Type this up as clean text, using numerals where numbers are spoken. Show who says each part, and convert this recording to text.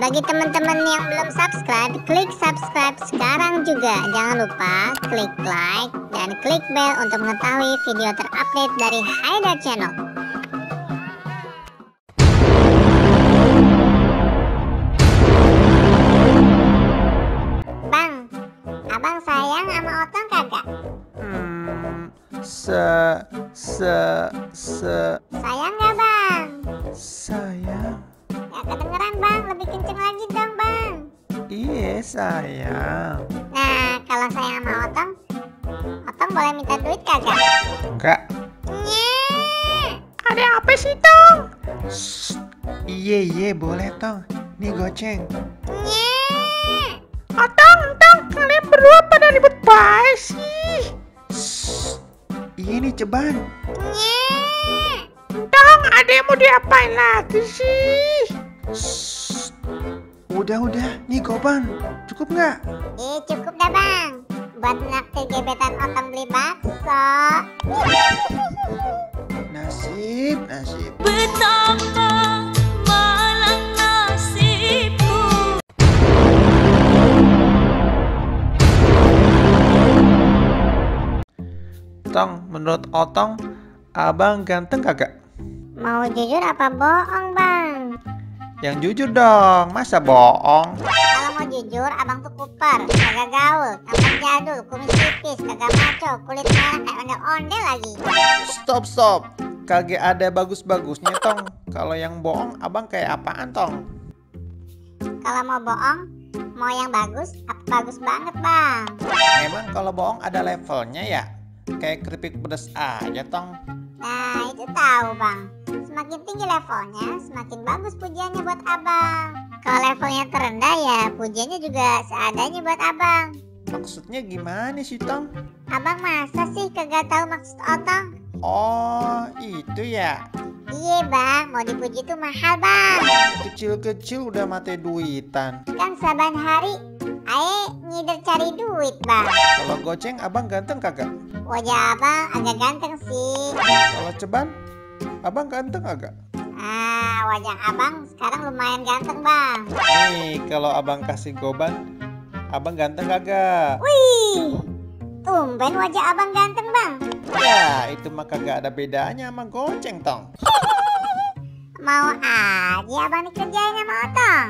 Speaker 1: Bagi teman-teman yang belum subscribe, klik subscribe sekarang juga. Jangan lupa klik like dan klik bell untuk mengetahui video terupdate dari Haidar Channel. Bang, abang sayang sama Otong kagak? Sayang gak bang?
Speaker 2: Sayang.
Speaker 1: Gak kedengeran bang, lebih kenceng lagi dong bang.
Speaker 2: Iya sayang.
Speaker 1: Nah, kalau sayang sama Otong, Otong boleh minta duit kagak?
Speaker 2: Enggak.
Speaker 1: Nyeh.
Speaker 2: Ada apa sih Tong? Iya boleh Tong. Nih goceng.
Speaker 1: Nyeh.
Speaker 2: Tong, kalian berdua pada ribut baik sih. Iya nih ceban.
Speaker 1: Nyeh.
Speaker 2: Tong, ada yang mau diapain lagi sih? Udah, nih Goban, cukup nggak?
Speaker 1: Cukup dah bang, buat naktir gebetan Otong beli bakso.
Speaker 2: Nasib.
Speaker 3: Betapa malang nasibku.
Speaker 2: Tong, menurut Otong, abang ganteng kagak?
Speaker 1: Mau jujur apa bohong bang?
Speaker 2: Yang jujur dong, masa bohong?
Speaker 1: Kalau mau jujur, abang tuh kuper, kagak gaul, tampang jadul, kumis tipis, kagak maco, kulit merah kayak ondel-ondel lagi.
Speaker 2: Stop. Kagak ada bagus-bagusnya Tong. Kalau yang bohong, abang kayak apaan Tong?
Speaker 1: Kalau mau bohong, mau yang bagus, apa bagus banget bang?
Speaker 2: Emang kalau bohong ada levelnya ya? Kayak keripik pedas aja Tong.
Speaker 1: Nah itu tahu bang, semakin tinggi levelnya, semakin bagus pujiannya buat abang. Kalau levelnya terendah ya, pujiannya juga seadanya buat abang.
Speaker 2: Maksudnya gimana sih Tong?
Speaker 1: Abang masa sih kagak tahu maksud Otong?
Speaker 2: Oh, itu ya.
Speaker 1: Iya bang, mau dipuji tuh mahal bang.
Speaker 2: Kecil-kecil udah mati duitan.
Speaker 1: Kan saban hari, aye ngider cari duit bang.
Speaker 2: Kalau goceng abang ganteng kagak?
Speaker 1: Wajah abang agak ganteng sih.
Speaker 2: Kalau ceban, abang ganteng kagak?
Speaker 1: Wajah abang sekarang lumayan ganteng bang.
Speaker 2: Nih, kalau abang kasih Goban, abang ganteng kagak?
Speaker 1: Wih, tumben wajah abang ganteng bang.
Speaker 2: Ya, itu mah kagak ada bedanya sama goceng Tong.
Speaker 1: Mau aja abang dikerjain sama Otong.